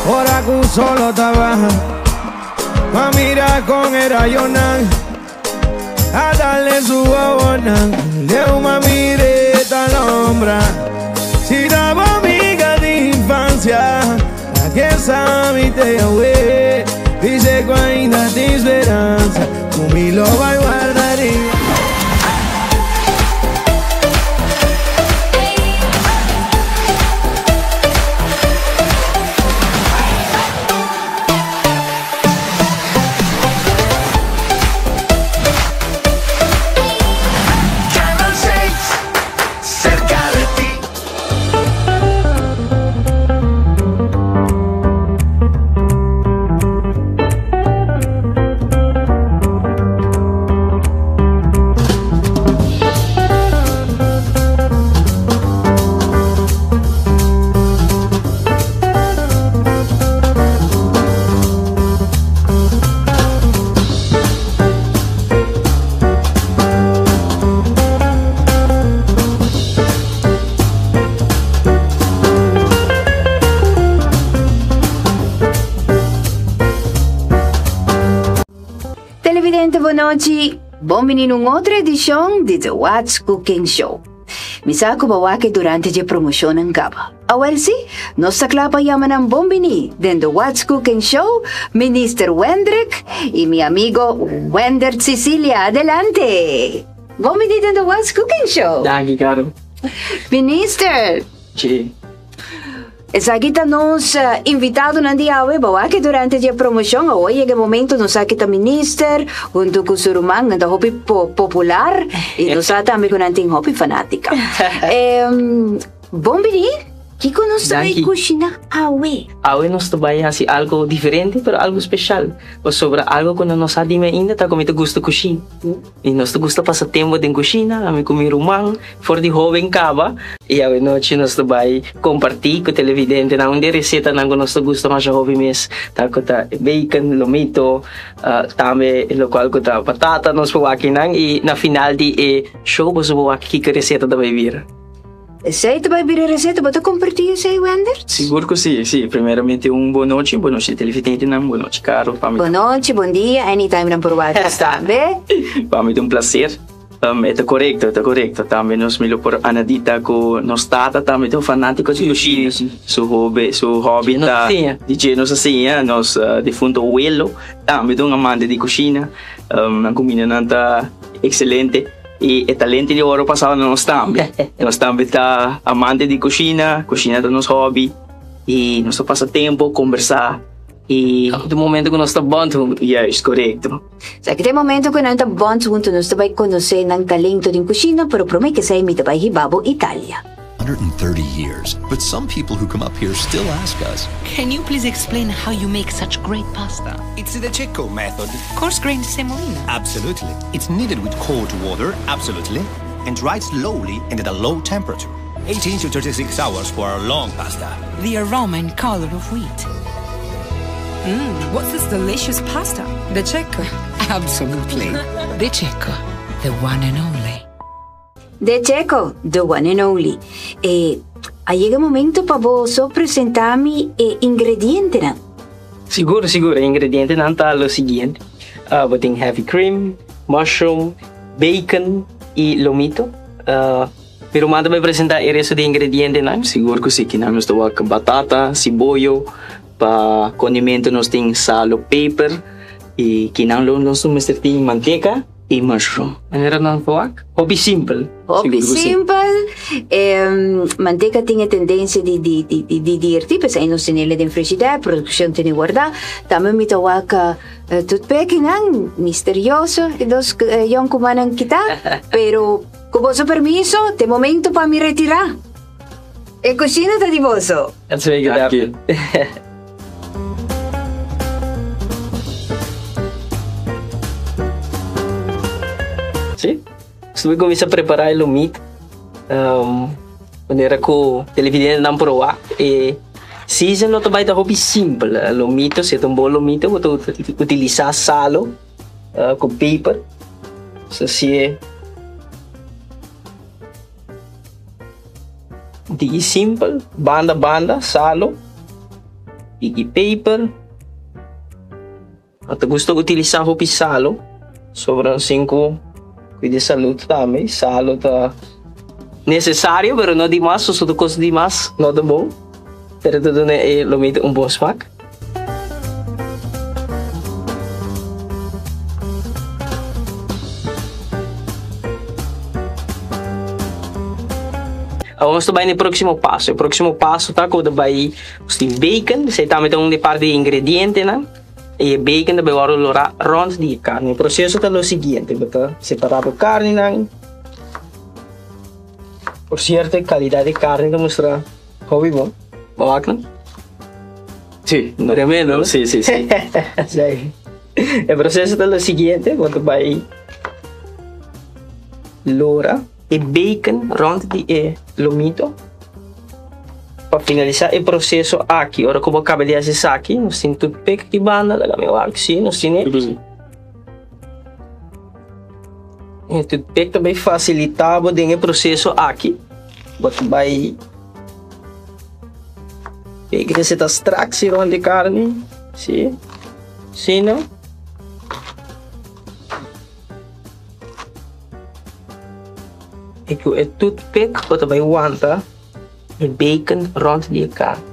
Ora ku solo ta baha Pa mira kon e rayonan A dal su wowonan Leu m'a mir'e ta lombra Si ta bo amiga di infancia Ta ke sa mi te awe Dice ku ainda tin speransa Ku mi lo bai warda riba. Canal 6, cerca de ti. Televidente bonochi, bon bini na un otro edicion di The What's Cooking Show. Mi sa ku bo wak durante dje promoshonnan kaba. Awel si, nos ta kla pa yama nan bon bini den The What's Cooking Show, Minister Wendrick i mi amigo Wendert Cicilia. Adelante! Bon bini den The What's Cooking Show! Danki, Caro. Minister! Sí. Esaki ta nos invitadonan di awe. Bo wak durante di e promoshon. Awor yega e momento nos sa ki ta minister hunto ku su ruman. Nan ta hopi popular i nos sa tambe ku nan tin hopi fanatika. Bon bini. Kiko nos ta bai kushina awe? Awe nos ta bai hasi algo diferente pero algo speshal. Pasobra algo ku nan no sa di mi ainda ta ku mi ta gusta kushina. I nos ta gusta pasa tempu den kushina, ami ku mi ruman, for di hoben kaba. I awenochi nos ta bai kompartí ku televidentenan un di e resetanan ku nos ta gusta masha hopi mes, ta ku ta bacon, lomito, tambe lokual ku ta patata nos por wak einan. I na final di e show boso por wak kiko reseta ta bai bira. Esei ta bai bira reseta, bo ta kompartí esei, Wendert? Sigur ku sí, sí. Primeramente un bon nochi, bon nochi televidentenan, bon nochi Caro, pa mi. Bon nochi, bon dia, anytime nan por wak nos tambe. Pa mi ta un placer. E ta korekto, e ta korekto. Tambe nos mi lo por anadita ku nos tata tambe ta un fanátiko di kushina. Su hobe, su hobby ta di dje nos a siña. Nos difunto welo tambe ta un amante di kushina. Nan kumindanan ta ekselente. I e talento di oro pasado na nos tambe. Nos tambe ta amante di kushina, kushina ta nos hobby i nos ta pasa tempo kombersá i. Ta un momento ku nos ta bond huntu. Juist, korekto. Sa ki ta e momento ku nan ta bond huntu nos ta bai konosé nan talento den kushina, pero promé k'esei mi ta bai hiba bo Italia. 130 years, but some people who come up here still ask us. Can you please explain how you make such great pasta? It's the Cecco method. Coarse grained semolina. Absolutely. It's kneaded with cold water, absolutely, and dried slowly and at a low temperature. 18 to 36 hours for a long pasta. The aroma and color of wheat. Mmm, what's this delicious pasta? De Cecco. Absolutely. De Cecco, the one and only. De Checo, the one and only. E a yega e momento pa bo so presenta mi e ingredientenan. Sigur, sigur. E ingredientenan ta lo siguiente. Bo tin heavy cream, mushroom, bacon y lomito. Mi ruman ta bay presenta e resto di ingredientenan. Sigur cu si. Kinan nos ta wak batata, siboyo, pa condimento nos tin salo, peper y kinan lo nos mester tin manteca. E mushroom. Manera nan ta wak? Hopi simpel. Hopi simpel. E manteka tin e tendensia di di di di di dirti, p'esei nos tenele den frigidair, produkshon tene guardá. Tambe mi ta wak tut pekinan misterioso e dos yònkumannan kitá, pero ku boso permiso t'e momento pa mi retirá. E kushina ta di boso. Let's make it happen. Sí. So mi cuminsa prepara e lomito. Um, manera cu televidentenan por wak e season lo ta bai ta hopi simpel. Lomito, si ta un bon lomito, bo ta utilisa salo uh, cu peper. So si e Di simpel, banda banda, salo. Tiki peper. No ta gusta utilisa hopi salo, sobra nos tin cu cuida salud tambe. Salo ta necesario pero no dimas, pasobra tur cos dimas no ta bon, pero ta duna e lomito un bon smaak. Awor nos ta bai na e proximo paso. E proximo paso ta cu ta bai nos tin bacon, esey tambe ta un di parti di ingredientenan. E bacon ta bai wòrdu lorá rònt di e karni. E proseso ta lo siguiente, bo ta separá bo karninan. Por sierto, e kalidat di karni ta mustra hopi bon. Bo wak nan? Sí. Tremendo, no? Sí, sí, sí. Sí. E proseso ta lo siguiente, bo ta bai lora e bacon rònt di e lomito. Pa finalisá e proseso aki, ora ku bo kaba di hasi esaki, nos tin toothpick aki banda, laga mi wak, sí, nos tin e. E toothpick ta bai fasilitá bo den e proseso aki. Bo ta bai pega esei ta strak si rònt di karni, sí, asina. I ku e toothpick bo ta bai wanta e bacon rònt di e karni.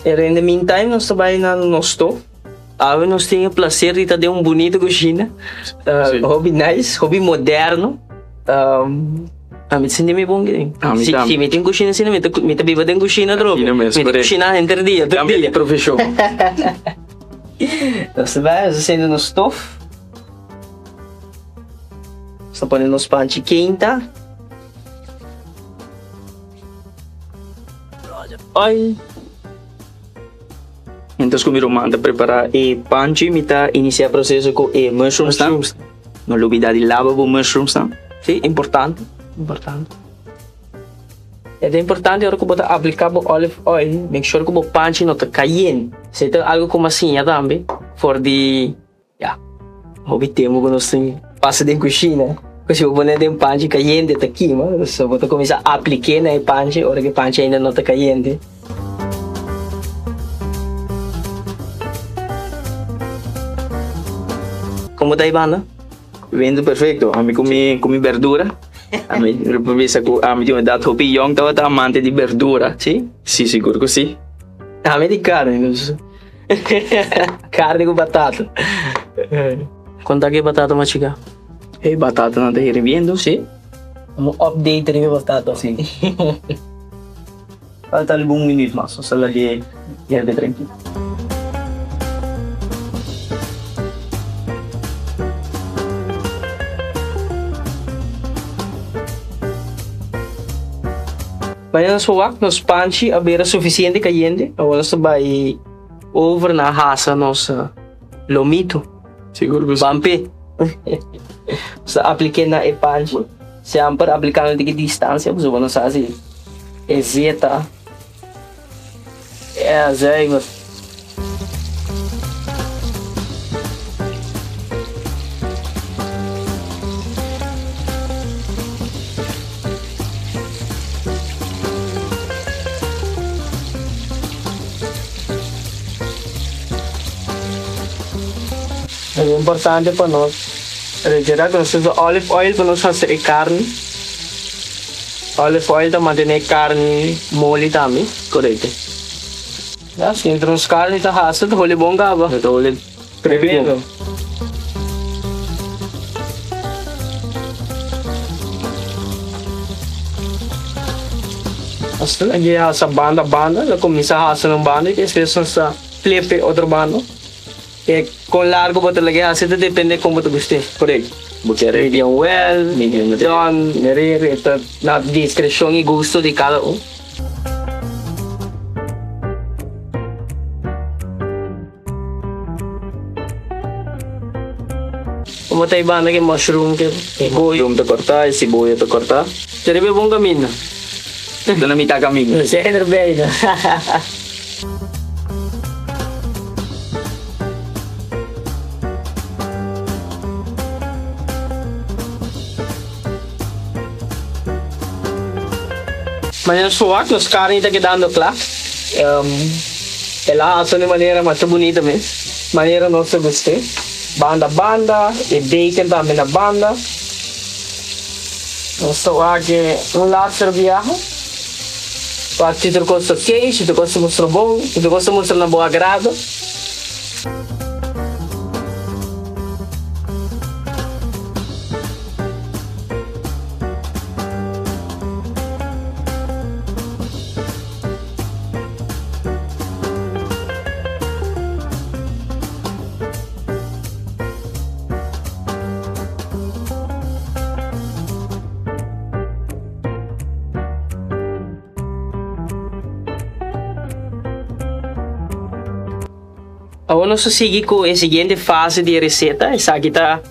Pero in the meantime nos ta bai na nos stoof. Awe nos tin e placer di ta den un bunito cushina. Hopi nice, hopi moderno. Ami ta sinti mi bon gei. Ami Si, tambe. si mi tin cushina asina, mi ta, mi ta biba den cushina atrobe. Asina mes, Mi ta correcto. cushina henter dia, tur Cambia dia. di profesion. Nos ta bai, nos ta sende nos stof. Nos ta pone nos panchi keinta. Oil. Mientras cu mi ruman ta prepara e panchi, mi ta inicia e proceso cu e mushrooms nan. No lubida di laba bo mushrooms nan. Si, importante, importante. E ta importante ora cu bo ta aplica bo olive oil, make sure cu bo panchi no ta cayente. Esey ta algo cu mi a siña tambe for di, ya, hopi tempo cu nos tin pasa den cushina. Cu si bo pone den panchi cayente ta kima, so bo ta cuminsa aplik'e na e panchi ora cu e panchi ainda no ta cayente. Como ta e banda? Wendo perfecto. Ami cu mi cu mi berdura. Ami por bisa cu ami tin un edad hopi yong tabata amante di berdura. Si? Si, sigur cu si. Ami di carne dus. Carne cu batata. Con ta ki batata machica? E batatanan ta hirviendo. Si. Un update riba e batata. Si. Falta algun minuut mas, nos ta lag'é yerbe trankil. Baña nos por wak, nos panchi a bira suficiente cayente, awor nos ta bay over na hasa nos lomito. Sigur cu si. Ban p'e. Nos ta aplik'é na e panchi, semper aplikando di ki distancia, pasobra bo no sa si e zeta e zuiver. E importante pa nos retirá ku nos usa olive oil pa nos hasi e karni. Olive oil ta mantené e karni moli tambe. Korekto. Ya, si entre nos karni ta hasi ta holi bon kaba. Ta holi tremendo. Nos ta hasa banda banda, lo kuminsá hasa na un banda i despues nos ta flip e otro banda. E kon largo bo ta lag'é hasi ta depende kon bo ta gust'é. Correct. Bo kier e. Medium well, Medium rare. done, rare, e ta na discrecion y gusto di cada un. Como ta e banda ke mushroom ke E mushroom ta corta, e siboya ta corta. Ta riba e bon caminda. Ta na mitad caminda. Zijn er bijna. Manera nos por wak, nos carni ta kedando cla. El a haci di manera masha bunita mes, manera nos ta gust'é. Banda banda, e bacon tambe na banda. Nos ta wak e un laster biaha. Wak si tur cos ta ok, si tur cos ta mustra bon, si tur cos ta mustra na bo agrado. Awor nos ta sigui ku e siguiente fase di e reseta, esaki ta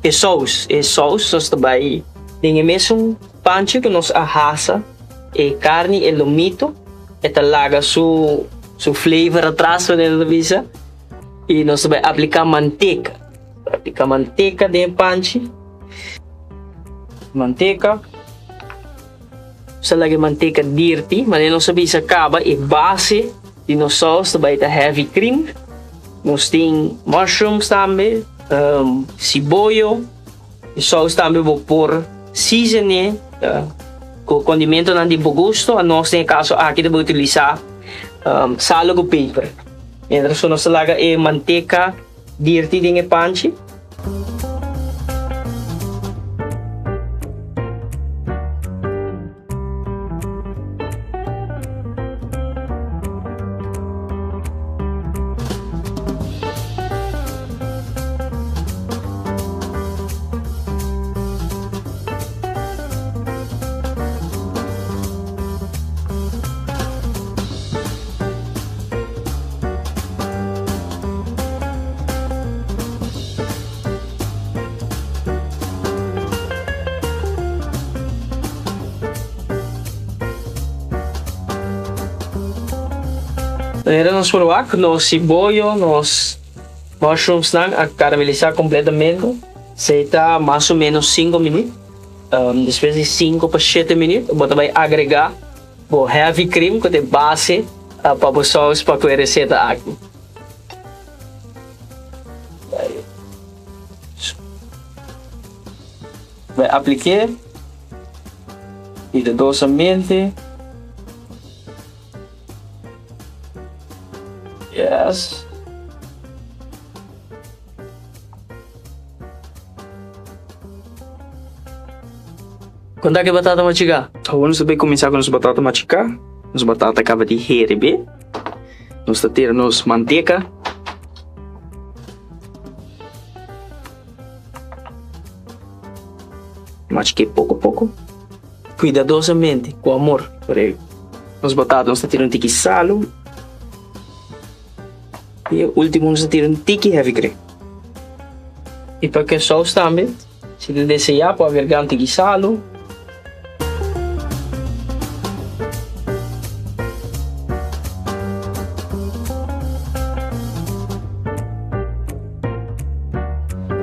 e sous. E sous nos ta bai den e mesun panchi ku nos a hasa e karni, e lomito, e ta laga su su flavor atras manera ta bisa, i nos ta bai aplika manteka. Aplika manteka den e panchi, manteka. Nos ta laga e manteka dirti, manera nos a bisa kaba e base di nos saus ta bai ta heavy cream. Nos tin mushrooms tambe, siboyo. E saus tambe bo por season'e ku kondimentonan di bo gusto. Anos den e kaso aki ta bai utilisa salo ku peper. Mientras ku nos ta laga e manteka dirti den e panchi. Manera nos por wak, nos siboyo, nos mushroomsnan a karamelisa kompletamente. Esei ta mas o menos sinku minüt. Despues di sinku pa shete minüt bo ta bai agrega bo heavy cream ku ta e base pa bo saus pa ku e reseta aki. Bai aplik'é kuidadosamente. Yes. Konta ki batata machiká? Awor nos ta bai kuminsá ku nos batata machiká. Nos batata kaba di herbé. Nos ta tira nos manteka. Machiké poko poko. Kuidadosamente, ku amor. Nos batata nos ta tira un tiki salu. I e ultimo nos ta tira un tiki heavy cream. I pa ke sous tambe, si ta deseá por agregá un tiki salu.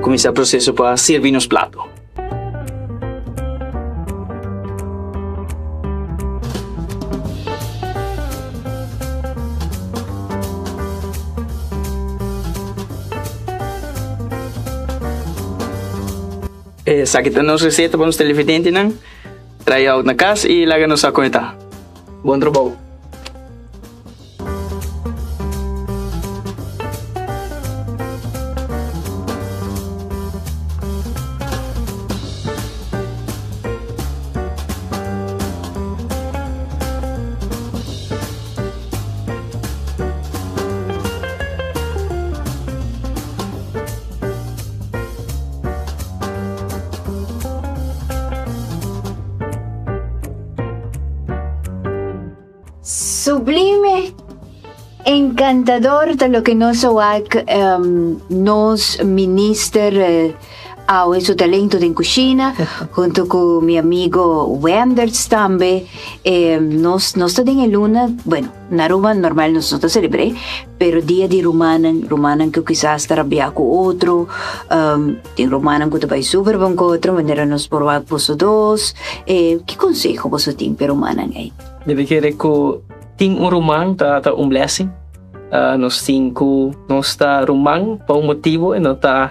Kuminsá proseso pa sirbi nos plato. Esaki ta nos receta pa nos televidentenan. Try out na cas y laga nos sa con e ta. Bon trabou. Sublime, encantador ta loke nos a wak nos minister awe su talento den cushina hunto cu mi amigo Wenders tambe. Nos nos ta den e luna, bueno, na Aruba normal nos no ta celebr'é, pero dia di rumannan, rumannan cu kisas ta rabia cu otro, Tin rumannan ku ta bai super bon ku otro, manera nos por wak boso dos. Ki konseho boso tin pa e rumannan ei? Debe kere ku tin un ruman ta ta un blessing. Nos tin ku nos ta ruman pa un motibu e no ta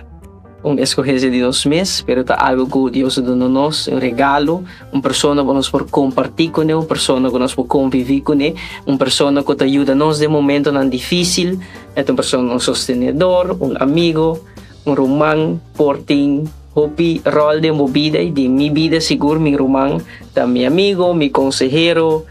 un eskohensia di nos mes, pero ta algu ku Dios a duna nos, un regalo, un persona ku nos por kompartí kuné, un persona ku nos por konviví kuné, un persona ku ta yuda nos den momentonan difísil, e ta un persona un sostenedor, un amigo, un ruman por tin hopi ròl den bo bida i den mi bida sigur mi ruman ta mi amigo, mi konsehero,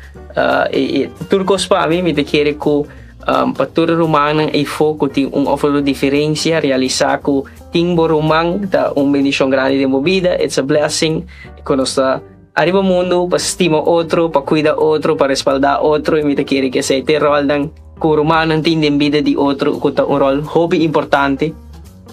i tur kos pa mi, mi ta kere ku pa tur e rumannan eifó ku tin un òf otro diferensia realisá ku tin bo ruman ta un bendishon grandi den bo bida, it's a blessing ku nos ta ariba mundu pa stima otro, pa kuida otro, pa respaldá otro i mi ta kere ku esei ta e ròlnan ku rumannan tin den bida di otro ku ta un ròl hopi importante.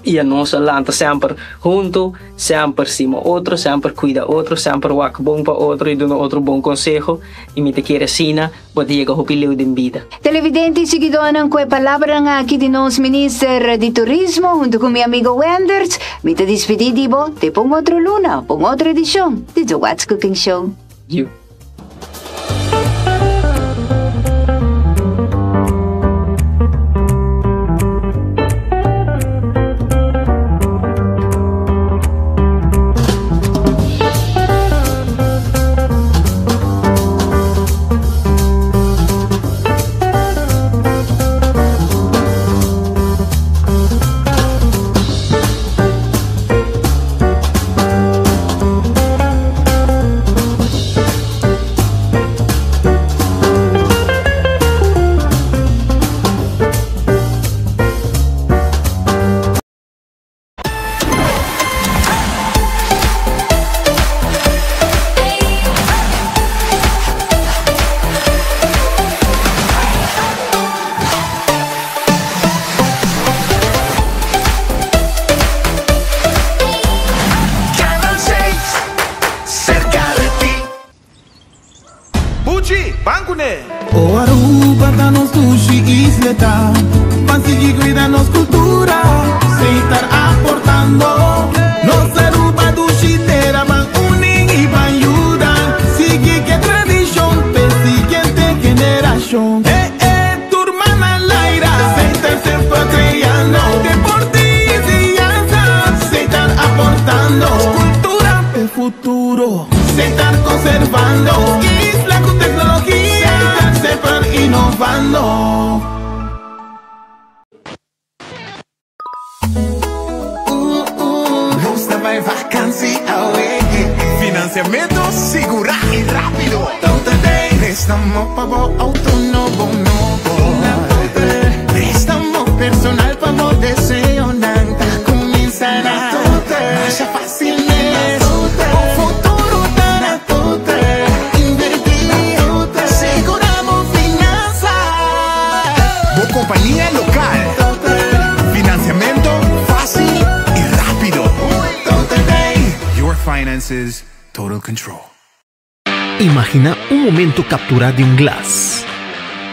I anos a lanta semper huntu, semper stima otro, semper kuida otro, semper wak bon pa otro i duna otro bon konseho. I mi ta kere asina bo ta yega hopi leu den bida. Televidente i siguidónan, ku e palabranan aki di nos Minister di Turismo huntu ku mi amigo Wenders, mi ta dispidí di bo te pa un otro luna, pa un otro edishon di The What's Cooking Show. You. Canal 6, cerca de ti. Buchi, ban kuné! O Aruba ta nos dushi isleta, Ban sigui cuida nos cultura, Setar aportando. Nos Aruba dushi tera, Ban uni y ban yuda, Sigui cu e tradicion p'e siguiente generacion. Eh eh, tur man al aire, Setar semper creando. Deporte y enseñanza, Setar aportando. Cultura p'e futuro, Setar conservando. Isla cu tecnologia, Setar semper innovando. Nos ta bai vakantie awe. Financiamento sigura y rapido. Prestamo pa bo auto nobo nobo. Prestamo personal pa bo deseonan ta cuminsa na Masha facil mes. Bo futuro ta na Inverti, sigura bo finansa. Bo compania local. Financiamento facil y rapido. Your finances, total control. Imagina un momento captura den un glas.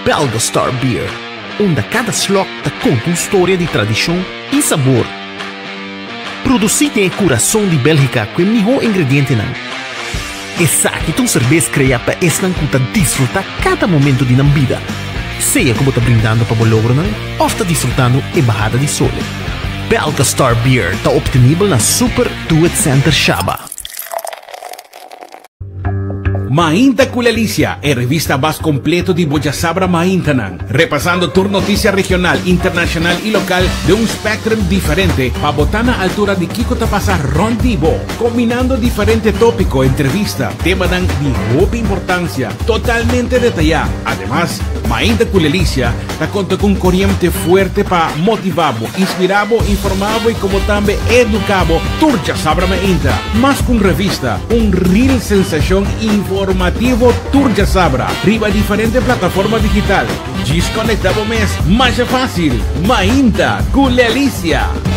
Belga Star Beer, unda cada slok ta conta un storia di tradicion y sabor. Produci den e curason di Belgica cu e miho ingredientenan. Esaki ta un cerbes crea pa esnan cu ta disfruta cada momento di nan bida, sea cu bo ta brindando pa bo logronan of ta disfrutando e bahada di sole. Belga Star Beer ta obtenibel na Super Do It Center Shaba. Mainta cu Lelicia, e revista mas completo di bo djasabra maintanan. Repasando tur noticia regional, internacional y local den un spectrum diferente pa bo ta na altura di kico ta pasa rond di bo. Combinando diferente topico, entrevista, temanan di hopi importancia, totalmente detaya. Ademas, Mainta cu Lelicia ta conta cu un coriente fuerte pa motiva bo, inspira bo, informa bo y como tambe educa bo tur djasabra mainta. Mas cu un revista, un real sensacion informativo tur djasabra riba diferente plataforma digital. Djis conecta bo mes masha facil. Mainta cu Lelicia!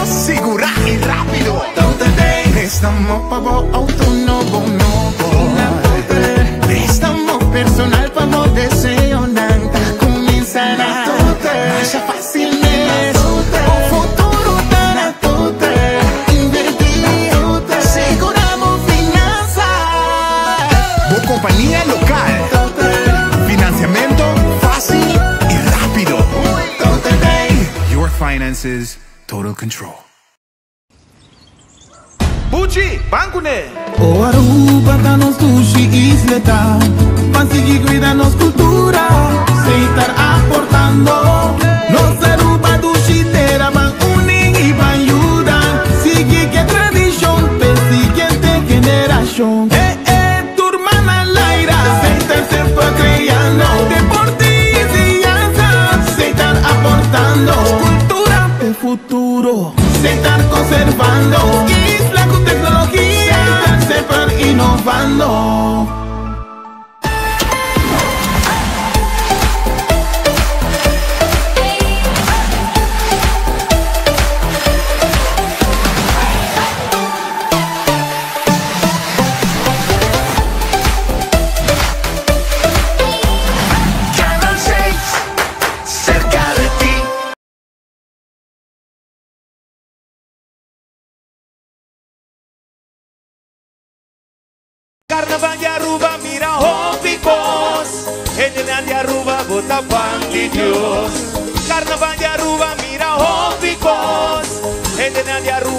Sigurá i rápido. Préstamo pa bo outo nobo nobo. Préstamo personal pa bo deseonan. Ta kuminsá na Masha fásil mes. Bo futuro ta na Total. Invertí, sigurá bo finansa. Bo kompania lokal. Finansiamentu fásil i rápido. Your finances, total control. Buchi, ban kuné! O Aruba ta nos dushi isla ta. Ban sigui cuida nos cultura, Setar aportando. Nos Aruba dushi tera, ban uni y ban yuda. Sigui cu e tradicion, pa siguiente generacion. Eh, eh, tur man al aire, Setar semper creando. Deporte y enseñanza, Setar aportando. Cultura pa futuro, Setar conservando. Isla cu tecnologia, Setar semper innovando. Canal 6, cerca de ti. Carnaval di Aruba mira hopi cos. Hendenan di Aruba bo ta pan di Dios. Carnaval di Aruba mira hopi cos. Hendenan di Aruba.